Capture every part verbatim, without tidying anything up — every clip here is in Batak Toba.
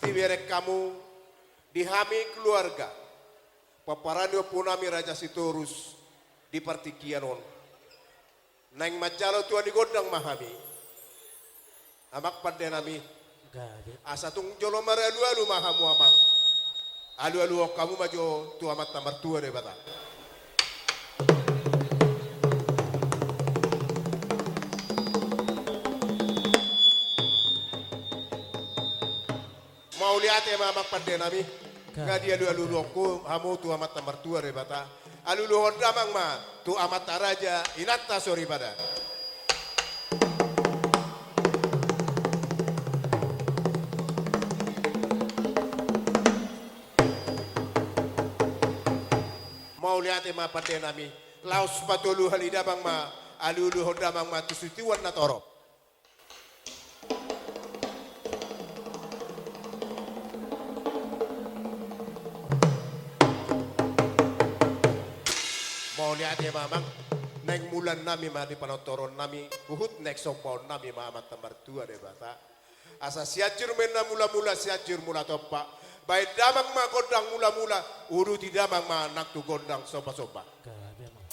Tibereng hamu di hami keluarga, pomparan ni ompunami Raja Sitorus di partingkian on. Naeng manjalo tua ni gondang ma hami, amang pandenami. Gabe. Asa tung jolo maralualu ma hamu, amang. Alualuhon hamu ma jo tu Amanta Martua Debata. Mauliate ma, amang pandenami. Gabe. Nga dialualuhon hamu tu Amanta Martua Debata. Alualuhon damang ma tu amanta raja, inanta soripada. Mauliate ma pandenami. Laos patolu hali damang ma, alualuhon damang ma tu situan na torop. Mauliate ma, amang. Naeng mulannami ma di panortoronnami, huhut naeng sombaonnami ma Amanta Martua Debata. Asa Sianjur ma inna mulamula, Sianjur mula tompa. Baen damang ma gondang mulamula, uduti damang ma nang tu gondang sombasomba. Gabe, amang.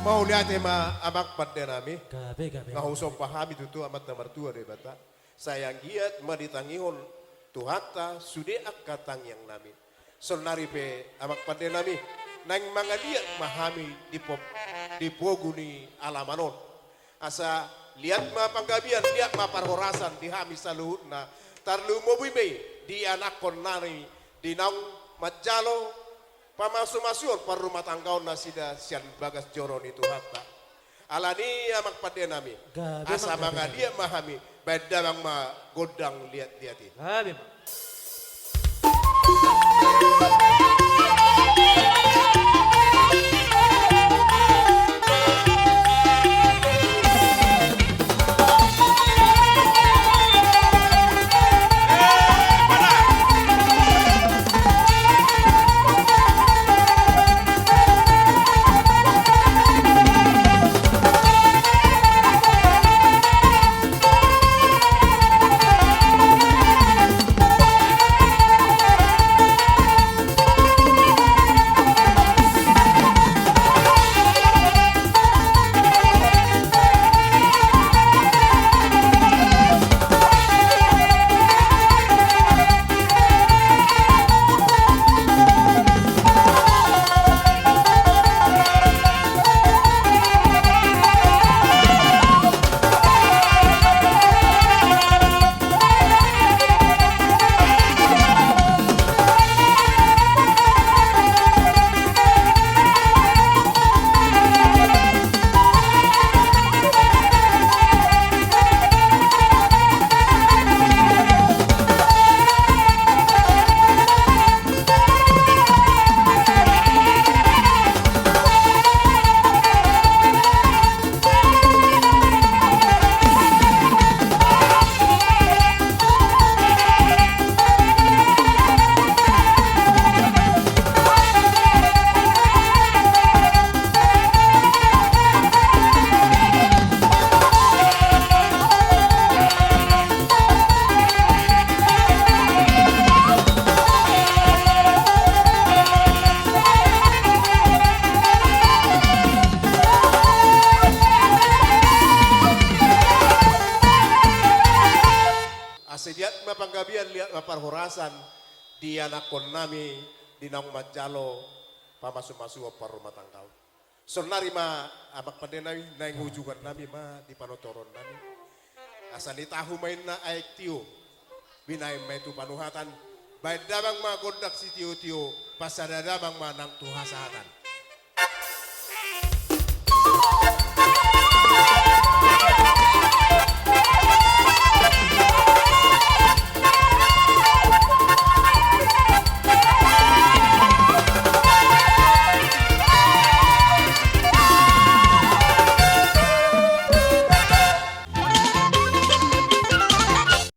Mauliate ma, amang pandenami. Gabe, gabe. Nga husomba hami tutu Amanta Martua Debata. Sai anggiat ma ditangihon Tuhanta sude angka tangiangnami. Saonnari pe, amang pandenami, naeng mangaliat ma hami di po-, di pogu ni alaman on. Asa liat ma panggabean, liat ma parhorasan di hami saluhutna. Tarlumobi ma i di anakkonnami, di naung manjalo pamasumasuon parrumatanggaon nasida sian bagas joro ni Tuhanta. Alani, amang pandenami, gabe, asa amang, gabe, mangaliat ma hami, baen damang ma gondang liatliat i. Gabe, amang. Asa liat ma panggabean, liat ma parhorasan di anakkonnami, di naung manjalo pamasumasuon parrumatanggaon. Saonnari ma, amang pandenami, naeng ujungannami ma di panortoronnami. Asa nitahu ma inna aek tio. Binahen ma i tu panuhatan. Bahen damang ma gondang sitio-tio, pasada damang ma nang tu hasahatan.